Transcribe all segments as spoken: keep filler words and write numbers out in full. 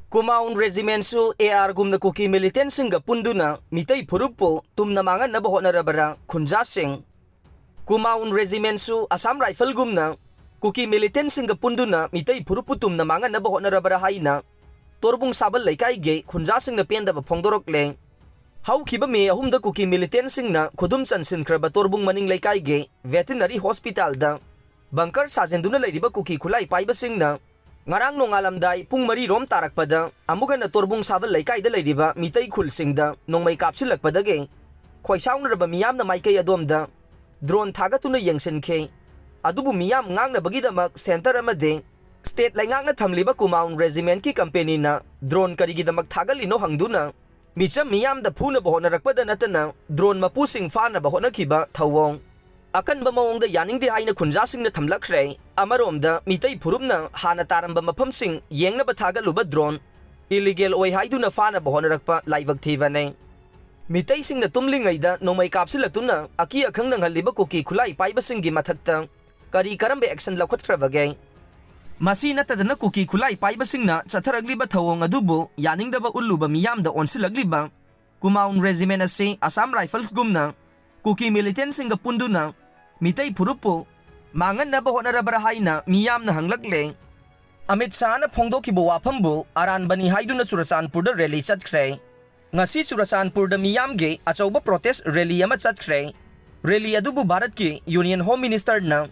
Kumaon Regiment ꯁꯨ A R ꯒꯨꯝꯅ Kuki militant ꯁꯤꯡꯒ ꯄꯨꯟꯗꯨꯅ ꯃꯤꯇꯩ ꯐꯨꯔꯨꯞꯄꯨ ꯇꯨꯝꯅ ꯃꯥꯡꯍꯟꯅꯕ ꯍꯣꯠꯅꯔꯕꯔꯥ? ꯈꯨꯟꯖꯥꯁꯤꯡ꯫ Kumaon Regiment ꯁꯨ Assam Rifle ꯒꯨꯝꯅ ꯀꯨꯀꯤ militant ꯁꯤꯡꯒ ꯄꯨꯟꯗꯨꯅ ꯃꯤꯇꯩ ꯐꯨꯔꯨꯞꯄꯨ ꯇꯨꯝꯅ ꯃꯥꯡꯍꯟꯅꯕ ꯍꯣꯠꯅꯔꯕꯔꯥ ꯍꯥꯏꯅ ꯇꯣꯔꯕꯨꯡ ꯁꯥꯕꯜ ꯂꯩꯀꯥꯏꯒꯤ ꯈꯨꯟꯖꯥꯁꯤꯡꯅ ꯄꯦꯟꯗꯕ ꯐꯣꯡꯗꯣꯔꯛꯂꯦ꯫ ꯍꯧꯈꯤꯕ ꯃꯦ ꯑꯍꯨꯝꯗ ꯀꯨꯀꯤ militant ꯁꯤꯡꯅ ꯈꯨꯗꯨꯝ ꯆꯟꯁꯤꯟꯈ꯭ꯔꯕ ꯇꯣꯔꯕꯨꯡ ꯃꯅꯤꯡ ꯂꯩꯀꯥꯏꯒꯤ veterinary hospital ꯗ bunker ꯁꯥꯖꯤꯟꯗꯨꯅ ꯂꯩꯔꯤꯕ ꯀꯨꯀꯤ ꯈꯨꯠꯂꯥꯏ ꯄꯥꯏꯕꯁꯤꯡꯅ ꯉꯔꯥꯡ ꯅꯣꯡꯉꯥꯜꯂꯝꯗꯥꯏ ꯄꯨꯡ ꯃꯔꯤ ꯔꯣꯝ ꯇꯥꯔꯛꯄꯗ ꯑꯃꯨꯛ ꯍꯟꯅ ꯇꯣꯔꯕꯨꯡ ꯁꯥꯕꯜ ꯂꯩꯀꯥꯏꯗ ꯂꯩꯔꯤꯕ ꯃꯤꯇꯩ ꯈꯨꯜꯁꯤꯡꯗ ꯅꯣꯡꯃꯩ ꯀꯥꯞꯁꯤꯜꯂꯛꯄꯗꯒꯤ ꯈꯣꯏꯁꯥꯎꯅꯔꯕ ꯃꯤꯌꯥꯝꯅ ꯃꯥꯏꯀꯩ ꯑꯗꯣꯝꯗ drone ꯊꯥꯒꯠꯇꯨꯅ ꯌꯦꯡꯁꯤꯟꯈꯤ꯫ ꯑꯗꯨꯕꯨ ꯃꯤꯌꯥꯝ ꯉꯥꯡꯅꯕꯒꯤꯗꯃꯛ centre ꯑꯃꯗꯤ state ꯂꯩꯉꯥꯛꯅ ꯊꯝꯂꯤꯕ Kumaon Regiment ꯀꯤ company ꯅ drone ꯀꯔꯤꯒꯤꯗꯃꯛ ꯊꯥꯒꯠꯂꯤꯅꯣ ꯍꯪꯗꯨꯅ ꯃꯤꯆꯝ ꯃꯤꯌꯥꯝꯗ ꯐꯨꯅꯕ ꯍꯣꯠꯅꯔꯛꯄꯗ ꯅꯠꯇꯅ drone ꯃꯄꯨꯁꯤꯡ ꯐꯥꯅꯕ ꯍꯣꯠꯅꯈꯤꯕ ꯊꯧꯑꯣꯡ ꯑꯀꯟꯕ ꯃꯑꯣꯡꯗ ꯌꯥꯅꯤꯡꯗꯦ ꯍꯥꯏꯅ ꯈꯨꯟꯖꯥꯁꯤꯡꯅ ꯊꯝꯂꯛꯈ꯭ꯔꯦ꯫ ꯑꯃꯔꯣꯝꯗ ꯃꯤꯇꯩ ꯐꯨꯔꯨꯞꯅ ꯍꯥꯟꯅ ꯇꯥꯔꯝꯕ ꯃꯐꯝꯁꯤꯡ ꯌꯦꯡꯅꯕ ꯊꯥꯒꯠꯂꯨꯕ drone illegal ꯑꯣꯏ ꯍꯥꯏꯗꯨꯅ ꯐꯥꯅꯕ ꯍꯣꯠꯅꯔꯛꯄ ꯂꯥꯏꯕꯛ ꯊꯤꯕꯅꯤ꯫ ꯃꯤꯇꯩꯁꯤꯡꯅ ꯇꯨꯝꯂꯤꯉꯩꯗ ꯅꯣꯡꯃꯩ ꯀꯥꯞꯁꯤꯜꯂꯛꯇꯨꯅ ꯑꯀꯤ ꯑꯈꯪ ꯅꯪꯍꯜꯂꯤꯕ ꯀꯨꯀꯤ ꯈꯨꯠꯂꯥꯏ ꯄꯥꯏꯕꯁꯤꯡꯒꯤ ꯃꯊꯛꯇ ꯀꯔꯤ ꯀꯔꯝꯕ action ꯂꯧꯈꯠꯈ꯭ꯔꯕꯒꯦ? ꯃꯁꯤ ꯅꯠꯇꯗꯅ ꯀꯨꯀꯤ ꯈꯨꯠꯂꯥꯏ ꯄꯥꯏꯕꯁꯤꯡꯅ ꯆꯠꯊꯔꯛꯂꯤꯕ ꯊꯧꯑꯣꯡ ꯑꯗꯨꯕꯨ ꯌꯥꯅꯤꯡꯗꯕ ꯎꯠꯂꯨꯕ ꯃꯤꯌꯥꯝꯗ ꯑꯣꯟꯁꯤꯜꯂꯛꯂꯤꯕ Kumaon Regiment ꯑꯁꯤ Assam Rifles ꯒꯨꯝꯅ ꯀꯨꯀꯤ militant ꯁꯤꯡꯒ ꯄꯨꯟꯗꯨꯅ ꯃꯤꯇꯩ ꯐꯨꯔꯨꯞꯄꯨ ꯃꯥꯡꯍꯟꯅꯕ ꯍꯣꯠꯅꯔꯕ꯭ꯔꯥ ꯍꯥꯏꯅ ꯃꯤꯌꯥꯝꯅ ꯍꯪꯂꯛꯂꯦ꯫ ꯑꯃꯤꯠ ꯁꯥꯍꯅ ꯐꯣꯡꯗꯣꯛꯈꯤꯕ ꯋꯥꯐꯝꯕꯨ ꯑꯔꯥꯟꯕꯅꯤ ꯍꯥꯏꯗꯨꯅ ꯆꯨꯔꯆꯥꯟꯄꯨꯔꯗ rally ꯆꯠꯈ꯭ꯔꯦ꯫ ꯉꯁꯤ ꯆꯨꯔꯆꯥꯟꯄꯨꯔꯗ ꯃꯤꯌꯥꯝꯒꯤ ꯑꯆꯧꯕ protest rally ꯑꯃ ꯆꯠꯈ꯭ꯔꯦ꯫ Rally ꯑꯗꯨꯕꯨ ꯚꯥꯔꯠꯀꯤ Union Home Minister ꯅ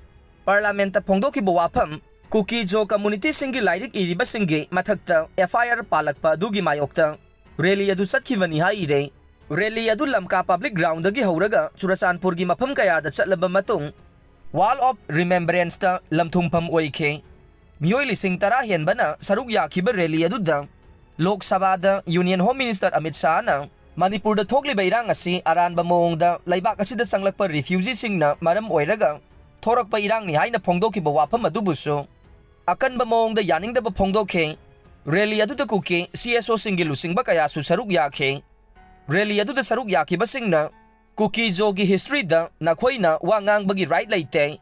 Parliament ꯇ ꯐꯣꯡꯗꯣꯛꯈꯤꯕ ꯋꯥꯐꯝ, ꯀꯨꯀꯤ ꯖꯣ community ꯁꯤꯡꯒꯤ ꯂꯥꯏꯔꯤꯛ ꯏꯔꯤꯕꯁꯤꯡꯒꯤ ꯃꯊꯛꯇ F I R ꯄꯥꯜꯂꯛꯄ ꯑꯗꯨꯒꯤ ꯃꯥꯌꯣꯛꯇ rally ꯑꯗꯨ ꯆꯠꯈꯤꯕꯅꯤ ꯍꯥꯏꯔꯦ꯫ Rally ꯑꯗꯨ ꯂꯝꯀꯥ Public Ground ꯗꯒꯤ ꯍꯧꯔꯒ ꯆꯨꯔꯆꯥꯟꯄꯨꯔꯒꯤ ꯃꯐꯝ ꯀꯌꯥꯗ ꯆꯠꯂꯕ ꯃꯇꯨꯡ Wall of Remembrance ꯇ ꯂꯝꯊꯨꯡꯐꯝ ꯑꯣꯏꯈꯤ꯫ ꯃꯤꯑꯣꯏ ꯂꯤꯁꯤꯡ ꯇꯔꯥ ꯍꯦꯟꯕꯅ ꯁꯔꯨꯛ ꯌꯥꯈꯤꯕ rally ꯑꯗꯨꯗ ꯂꯣꯛ ꯁꯚꯥꯗ Union Home Minister ꯑꯃꯤꯠ ꯁꯥꯍꯅ ꯃꯅꯤꯄꯨꯔꯗ ꯊꯣꯛꯂꯤꯕ ꯏꯔꯥꯡ ꯑꯁꯤ ꯑꯔꯥꯟꯕ ꯃꯑꯣꯡꯗ ꯂꯩꯕꯥꯛ ꯑꯁꯤꯗ ꯆꯪꯂꯛꯄ refugee ꯁꯤꯡꯅ ꯃꯔꯝ ꯑꯣꯏꯔꯒ ꯊꯣꯔꯛꯄ ꯏꯔꯥꯡꯅꯤ ꯍꯥꯏꯅ ꯐꯣꯡꯗꯣꯛꯈꯤꯕ ꯋꯥꯐꯝ ꯑꯗꯨꯕꯨꯁꯨ ꯑꯀꯟꯕ ꯃꯑꯣꯡꯗ ꯌꯥꯅꯤꯡꯗꯕ ꯐꯣꯡꯗꯣꯛꯈꯤ꯫ Rally ꯑꯗꯨꯗ ꯀꯨꯀꯤ C S O ꯁꯤꯡꯒꯤ ꯂꯨꯆꯤꯡꯕ ꯀꯌꯥꯁꯨ ꯁꯔꯨꯛ ꯌꯥꯈꯤ꯫ Rally ꯑꯗꯨꯗ ꯁꯔꯨꯛ ꯌꯥꯈꯤꯕꯁꯤꯡꯅ ꯀꯨꯀꯤ ꯖꯣꯒꯤ history ꯗ ꯅꯈꯣꯏꯅ ꯋꯥ ꯉꯥꯡꯕꯒꯤ right ꯂꯩꯇꯦ꯫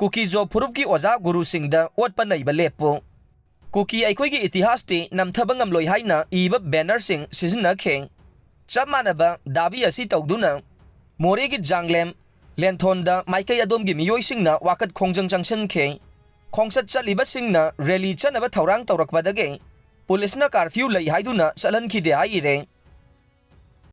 ꯀꯨꯀꯤ ꯖꯣ ꯐꯨꯔꯨꯞꯀꯤ ꯑꯣꯖꯥ ꯒꯨꯔꯨꯁꯤꯡꯗ ꯑꯣꯠꯄ ꯅꯩꯕ ꯂꯦꯞꯄꯨ꯫ "ꯀꯨꯀꯤ ꯑꯩꯈꯣꯏꯒꯤ ꯏꯇꯤꯍꯥꯁꯇꯤ ꯅꯝꯊꯕ ꯉꯝꯂꯣꯏ" ꯍꯥꯏꯅ ꯏꯕ ꯕꯦꯅꯔꯁꯤꯡ ꯁꯤꯖꯤꯟꯅꯈꯤ꯫ ꯆꯞ ꯃꯥꯟꯅꯕ ꯗꯥꯕꯤ ꯑꯁꯤ ꯇꯧꯗꯨꯅ ꯃꯣꯔꯦꯒꯤ ꯖꯥꯡꯂꯦꯝ, ꯂꯦꯟꯊꯣꯟꯗ ꯃꯥꯏꯀꯩ ꯑꯗꯣꯝꯒꯤ ꯃꯤꯑꯣꯏꯁꯤꯡꯅ ꯋꯥꯀꯠ ꯈꯣꯡꯖꯪ ꯆꯪꯁꯤꯟꯈꯤ꯫ ꯈꯣꯡꯆꯠ ꯆꯠꯂꯤꯕꯁꯤꯡꯅ ꯔꯦꯂꯤ ꯆꯠꯅꯕ ꯊꯧꯔꯥꯡ ꯇꯧꯔꯛꯄꯗꯒꯤ ꯄꯨꯂꯤꯁꯅ ꯀꯥꯔꯐ꯭ꯌꯨ ꯂꯩ ꯍꯥꯏꯗꯨꯅ ꯆꯠꯍꯟꯈꯤꯗꯦ ꯍꯥꯏꯔꯦ꯫